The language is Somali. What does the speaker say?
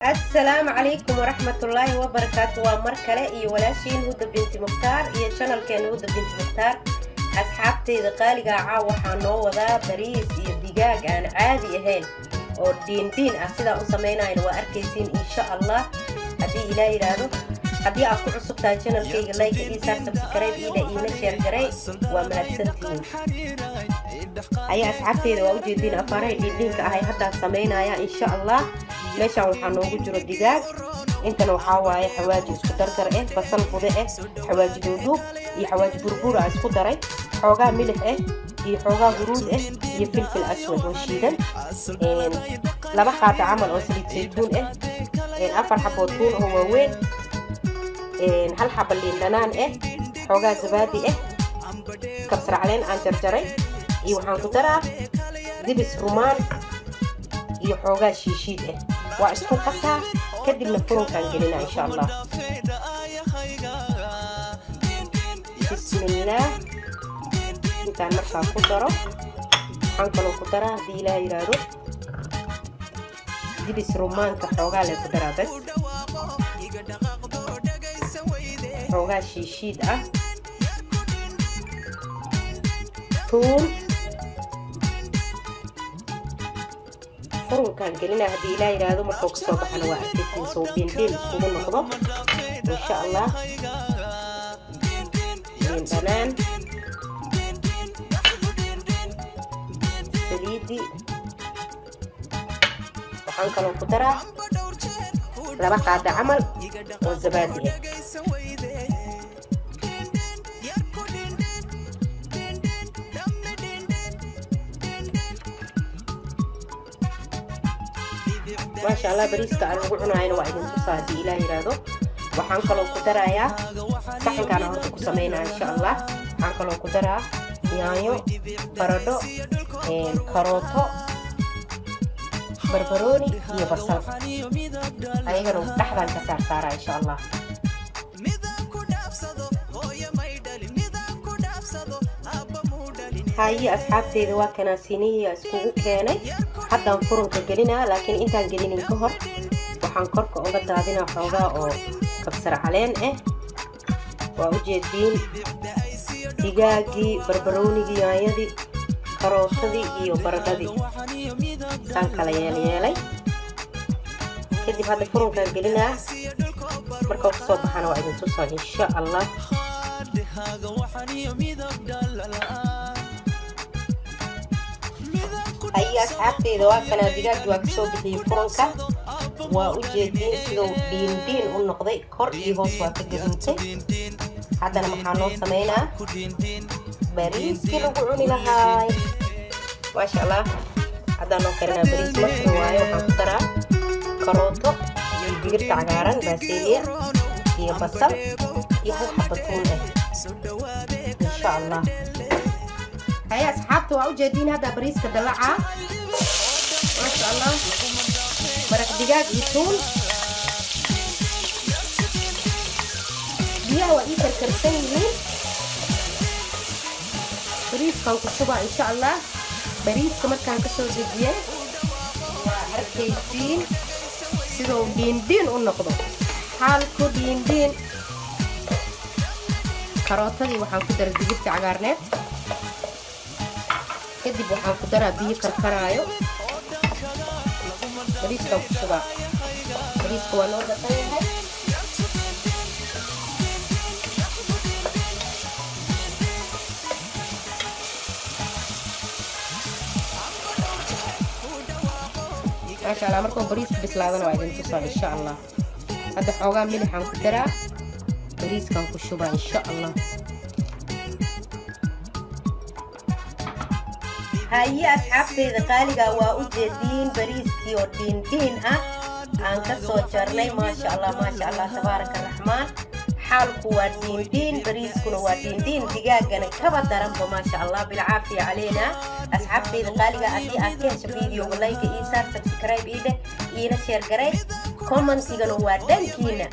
Asalaamu calaykum waraxmatullaahi wabarakaatu. Waa mar kale iyo walaashiin Huda Binti Mukhtaar iyo channelkeena Huda Binti Mukhtaar. Asxaabteyda qaaligaa, caaw waxaa noo wadaa bariis iyo digaag aan caadi ahayn oo dhiindhiin ah. Sidaa u samaynayna waa arkaysiin, insha Allah, haddii Ilaa yidhaahdo. Haddii aad ku cusub tahay channelkayga, like ii saar, subscribe iida, iina share garay. Waa mahadsantihiin. Ayaa asxaabteyda, waa ujeediin afaarahay dhiindhiinka ahay haddaan samaynaya, insha Allah. Meeshaan waxaa noogu jiro digaag, intana waxaa waaye xawaaji isku dardar eh, basal bude eh, xawaaji duuduub iyo xawaaji burbuur a isku daray, xoogaa milix ah iyo xoogaa huruud ah iyo filfil aswad oo shiidan, 2 qaada camal oo saliid saytuun ah, 4 xaboo tuun oo waaweyn, 1 xaba liin dhanaan ah, xoogaa zabaadi ah, kabsar caleen aan jarjaray, iyo waxaan ku daraa dibis rumaan iyo xoogaa shiishiid ah. Waa isku qasaa, kadibna furunkaan gelinaa, insha Allah. Bismillaah. Intaan markaa ku daro, waxaan kaloo ku daraa, haddii Ilaah yidhaahdo, dibis rumaanka xoogaa lee ku daraa bas, xoogaa shiishiid ah, tuun. Furunkaan gelinaa, haddii Ilaa yidhaahdo. Markuu kasoo baxana waa arkaysiin sow dhiindhiin iskugu noqdo, insha Allah. Liin dhanaan, saliidi, waxaan kaloo ku daraa 2 qaada camal oo zabaadi ah. Maasha Allah, bariiska aan lagu cunaayana waa idin tusaa, haddii Ilaah yidhaahdo. Waxaan kaloo ku darayaa, saxankaana horta ku sameynaa, insha Allah. Waxaan kaloo ku daraa yaanyo, baradho, karooto, barbarooni iyo basal. Ayagana dhexdaan ka saar saaraa, insha Allah. Haye asxaabteyda, waa kanaa sinihii iskugu keenay. Haddaan furunka gelinaa, laakiin intaan gelinin ka hor waxaan korka uga daadinaa xoogaa oo kabsar caleen ah. Waa ujeediin digaagii, barbaroonigii, yaanyadii, karootadii iyo baradhadii saan kala yeelyeelay. Kadib hadda furunkaan gelinaa, markau kasoo baxana waa idin tusaa, insha Allah. Haye asxaabteyda, waa kanaa digaagii, waa kasoo bixiyey furunka. Waa u jeediin siduu dhiindhiin u noqday, kor iyo hoos waa ka gaduutay. Haddana maxaa noo sameynaa? Bariiskii lagu cuni lahaay. Maasha Allah, haddaan noo karinaa bariis Masri waaye. Waxaan ku daraa karooto iyo digirta cagaaran, baaseeliya iyo basal iyo 1 xaba tuun ah, insha Allah. Haye asxaabta, waa ujeediin haddaa bariiska dalacaa. Maasha Allah, maraq digaag iyo tuun. Biyaha waa ii karkarsan yihiin, bariiskaan ku shubaa, insha Allah. Bariiska markaan kasoo dejiyay, waa arkaysiin siduu dhiindhiin u noqdo xaalku dhiindhiin. Karootadii waxaan ku daray digirta cagaarneed. Kadib waxaan ku daraa biyo karkaraayo, bariiskaan ku shubaa. Bariiska waa noo dhaqan yahay. Maasha Allah, markuu bariiska bislaadana waa idin tusaa, insha Allah. Hadda xoogaa milixaan ku daraa, bariiskaan ku shubaa, insha Allah. Haye asxaabteyda qaaliga, waa u jeediin bariiskii oo dhiindhiin ah aan ka soo jarnay. Maasha Allah, maasha Allah, tabaaraka raxmaan. Xaalku waa dhiindhiin, bariiskuna waa dhiindhiin, digaagana kaba daranba. Maasha Allah, bilcaafiya caleena. Asxaabteyda qaaliga, haddii aad ka hesho videoga, like ii saar, subscribe ii dheh, iina share garay. Commentigana waa dhankiina.